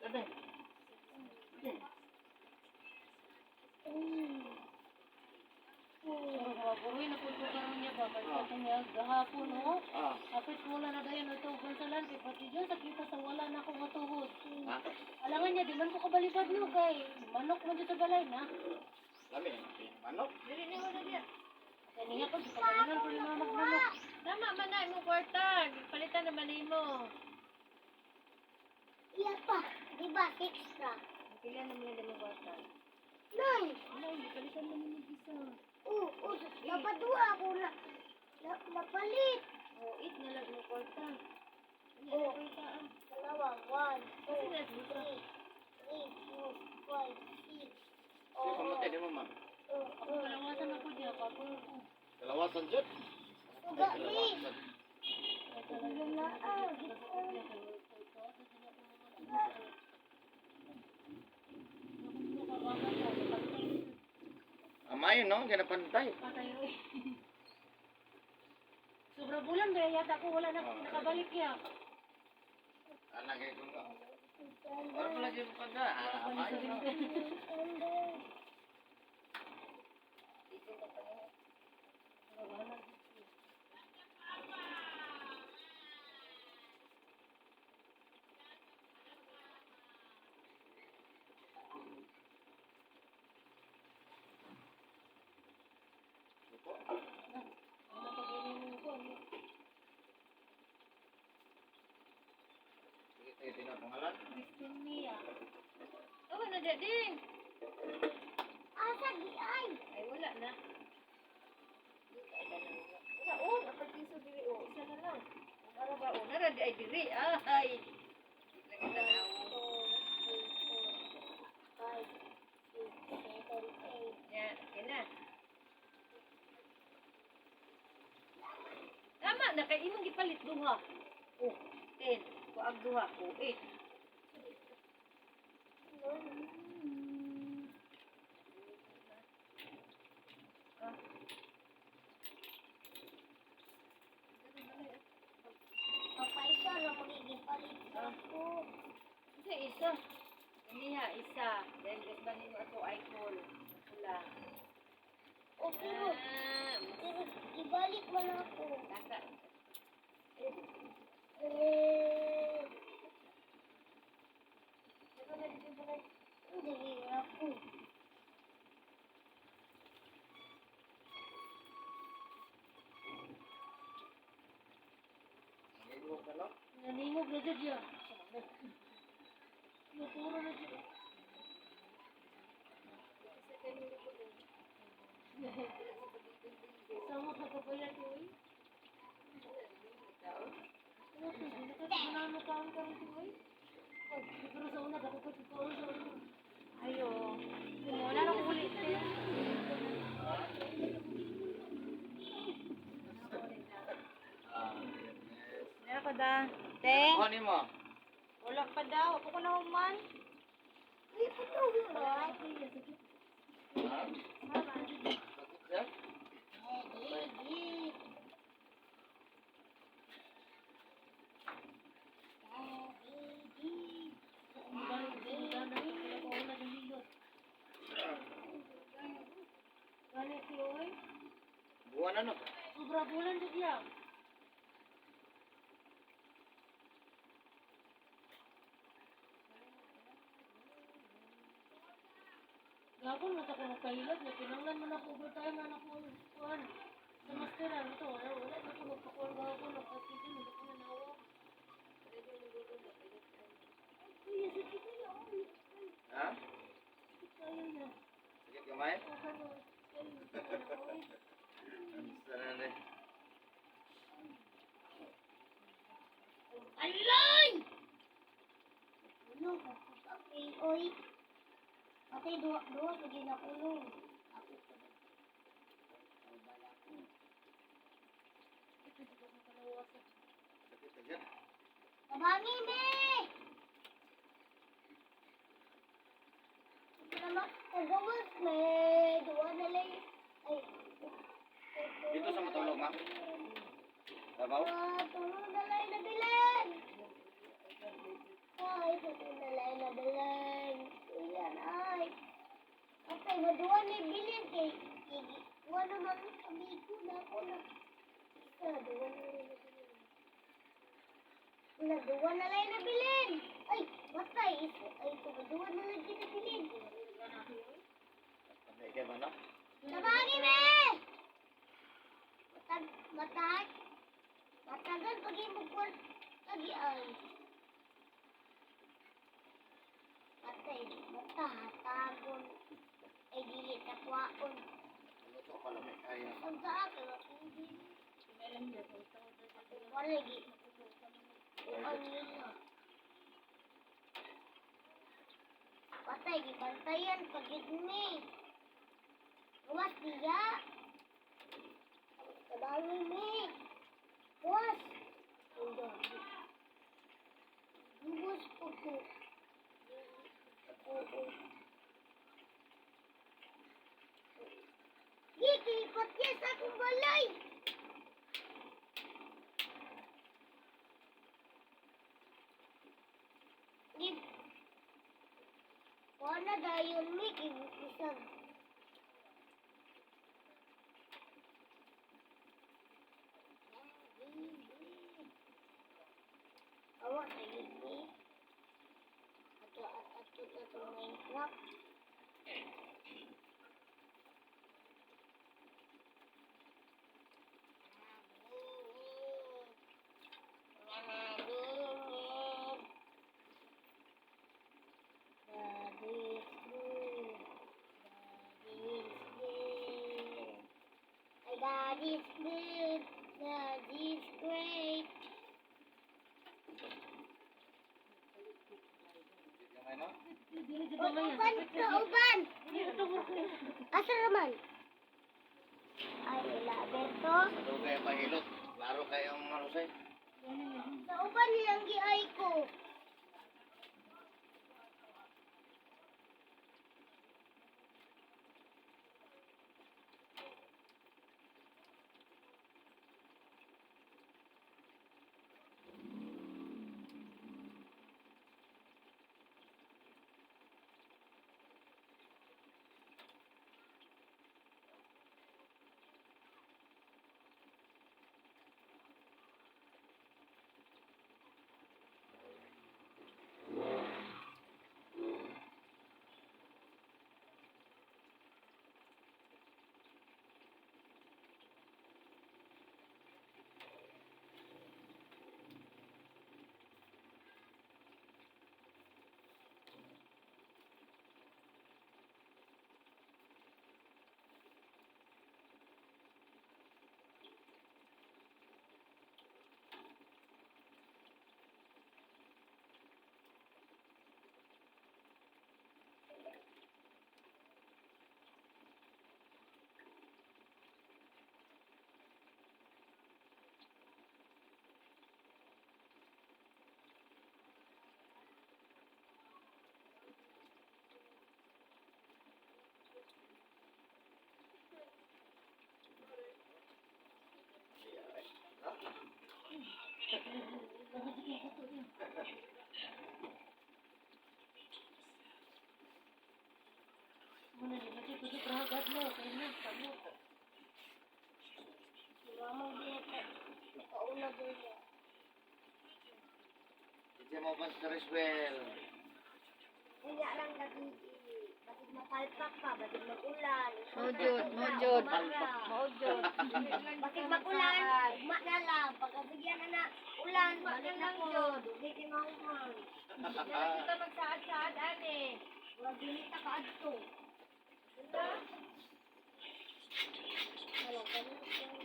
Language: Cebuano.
Dede. Dede. 3, 4. Buruy na po ito karon niya ba? Kaya niya gahapon, oh. Ah. Kapit wala na dayon ito sa lan kay pati dyan sa kita sa wala na akong matuhod. Ha? Alangan niya di man ko kabalibad no kay manok man dito sa balay na. Lami. Manok. Dili ni mo na diya. Kaya niya ko kabalinan ko ni mama manok. Tama man na imong kwarta. Palitan naman nimo. Iya pa. Di ba 6 ra? Pila naman na imong kwarta. 9. Wala, hindi palitan naman ng isa. Oo, oh, napadua ako na. Napalit. Oh, 8 na lang imong kwarta. Oo. Dalawa. 1, 2, na 3, 3, 4, 5, 6. Sige, pamatay di mo, ma'am. Ako kalawasan ako diya kapo ko. Kalawasan jud. Uga, ni. Kalawasan. Na, ah, Amayo no, ginapantay. Patay oy. Sobra bulan ba yata ako wala na nakabalik ya. Ana kay kung ka. Ora pala jud pa ka. Amayo no. Ano pag ininom ko? Ano? Sige, tayo tinapangalan. Christine Mia. Oh, na diya ding. Asa di ay? Ay wala na. Wala oh, napagpiso diri oh, isa na lang. Para ba oh, nara di ay diri. Ay. Nakita na ako. 2, 3, 4, 5, 6, 7, 8. Ya, okay na. Tama na kay imong gipalit duha. Oh, 10. Kuag duha, oh, 8. Papaisa na magiging palit sa ako. Isa isa. Iniha isa. Then gusto ba nimo ato icon? Pula. O pero, Ah, pero ibalik mo na ako. nasa. Eh, hindi ako. Nagigok ka no? Naningog na jud ya. Nuturo na jud. Sama ka kapayat oy. Ano to? Nakatulano ka ang karon oy. Pero sa una dako ko kaon sa una. Ayo. Wala na ko ulit. Ah, yes. Meron ko da. Te. Kuha nimo. Wala pa daw. Ako ko na human. Uy, puto ba? Ha? Sakit siya? Eh, di, di. Eh, di, di. Gani si oy. Buwan na no. Sobra bulan jud ya. Gapon mo ta ko magkahilot na pinanglan man ako overtime man ako kuan. Sa master ano to wala wala na ko magpakuan gapon nagpasige mo ko na nawa. Ay, sakit na oy. Ha? Sakit kayo na. Sakit gamay? O kano. Ay, oy. Sana na. Alay! Ano, kapag oy. Patay, duwa, duwa, sige na kulong. Ako pa. Ay, bala ko. Sakit agad. Tabangi, me! Ito naman, tagawas, me. Duwa na lang. Ay. Dito sa matulog, ma'am? Davao? Ah, tulog na lang nabilin. Ah, Ay, patay na lang nabilin. Iyan, ay. Patay, maduwa na bilin kay wala man amigo na ako na. Isa, duwa na lang nabilin. Wala, duwa na lang nabilin. Ay, patay. Isa, ay, ito, duwa na lang nabilin. Patay ka ba no? Tabagi, me! Matag, matag, matagal pag imukol, tagi ay. Patay, mata, hatagon, ay dili takwaon. Ano to kalami ay. Ang saa, kaya hindi. Wala gi. Ang nila. Patay, gibantayan pag ni. Luwas diya. Tabangi mi. Luwas. Luwas. Luwas po ko. Oo. Gikikot niya sa akong balay. Gip. Wala dayon mi kibukisag. Awa sa gini. Ato at ato ato Minecraft. God is good. God is good. God is good. God is great. Gamay no? Uban, kauban. Asa raman? Ay, ila Berto. Sa kayo pahilot. Klaro kayong ano say. Sa uban nilang giay ko. Muna ni kasi kusog rahagad mo kay na kamo. Si mama di ka nakauna din. Hindi mo ba sa Riswell? Kaya lang gabi, basig mapalpak pa, basig magulan. Mojud, mojud. Mojud. Basig magulan, ugma na lang. Pagkabigyan na na, ulan, balik na ko. Dili kay mahuman. Kita magsaad-saad ani. Murag dili ta kaadto. Diba? Hello, ganun.